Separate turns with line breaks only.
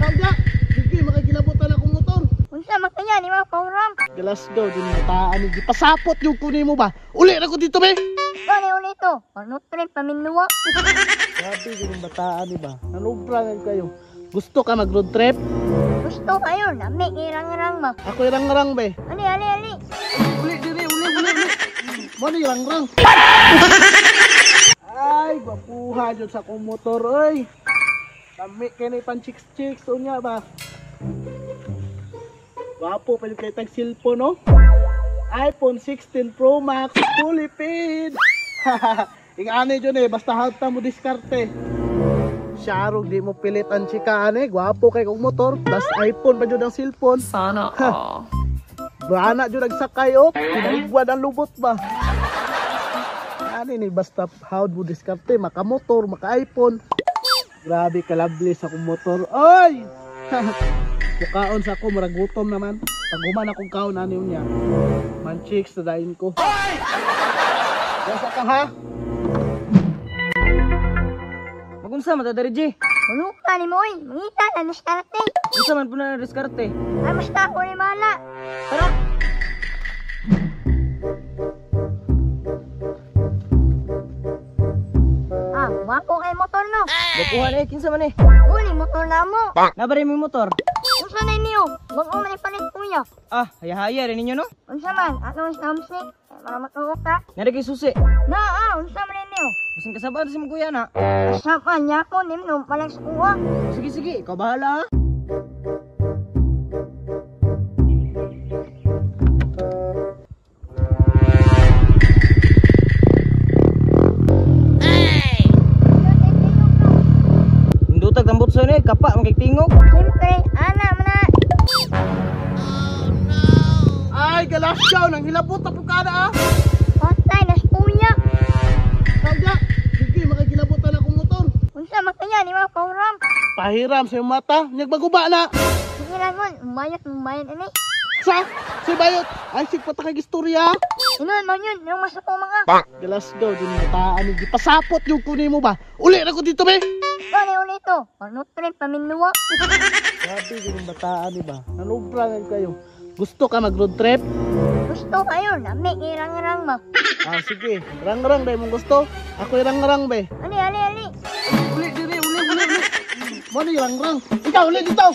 Tawga, sige makagilabutan akong motor.
Unsa man kanya ni mga program?
Galasgaw din mataan ni pasapot yung kunin mo ba? Uli na ko dito be.
Uli uli to. Road trip paminduwa.
Grabe din bataan ni ba? Nanubra kayo. Gusto ka mag road trip?
Gusto kayo, lami irang-rang ba?
Ako irang-rang be.
Ali ali ali.
Uli diri, uli uli uli. Mo ni irang-rang. Ay, gwapuha jud sa akong motor oy. Lami kay ni pan chicks chicks unya ba? Gwapo pa jud kay tag cellphone no? iPhone 16 Pro Max fully paid. Ingani jud eh, basta hagta mo diskarte. Siyarog di mo pilit ang chika ane, gwapo kay kong motor, plus iPhone pa jud ang cellphone.
Sana all.
Bana jud nagsakay op, kinaigwan ang lubot ba. Ani ni basta how mo diskarte, maka-motor, maka-iPhone. Grabe ka lovely sa akong motor. Oy! Mukaon sa ako, murag gutom naman. Pag human akong kaon ani niya. Man chicks na dayon ko. Gasa ka ha?
Magunsa man ta diri, G?
Uluka ni mo oy, mangita na diskarte.
Unsa man po na diskarte?
Ay basta ako ni mala.
Tara.
Ah, wapo kay motor no.
Gapuhan eh, kinsa man eh.
Uli motor na mo.
Nabari mo motor.
Unsa na niyo? Wag mo man ipalit kuya.
Ah, haya-haya rin ninyo no?
Unsa man? Ato sa hamsik. Para matuok ka.
Nari kay susi.
Na ah, unsa man niyo?
Bisan kasabaan sa imong kuya na.
Sa pa niya ko nimno palang sa kuha.
Sige sige, ikaw bahala ah. Indutag tambot sa ni, kapa man kay tingog.
Siyempre, ana man na.
Ay, galasyaw nang hilabot na po ka na ah.
Patay na kuya.
Tawga, sige makagilabutan akong motor.
Unsa man kanya ni mga program?
Pahiram sa iyong mata, nagbaguba na.
Sige lang gon, umayot umayot ani.
Sa, si Bayot, ay sig pa kay istorya.
Inon man yun, yung mas ako mga.
Galasgaw din mataan ni pasapot yung kunin mo ba? Uli na ko dito be.
Uli uli to. Road trip paminduwa.
Grabe din bataan ni ba? Nanubra kayo. Gusto ka mag road trip?
Gusto kayo, lami irang-rang ba?
Ah, sige. Rang-rang dahil mong gusto. Ako irang-rang be.
Ali ali ali.
Uli diri, uli uli uli. Mo ni rang-rang. Ikaw uli dito.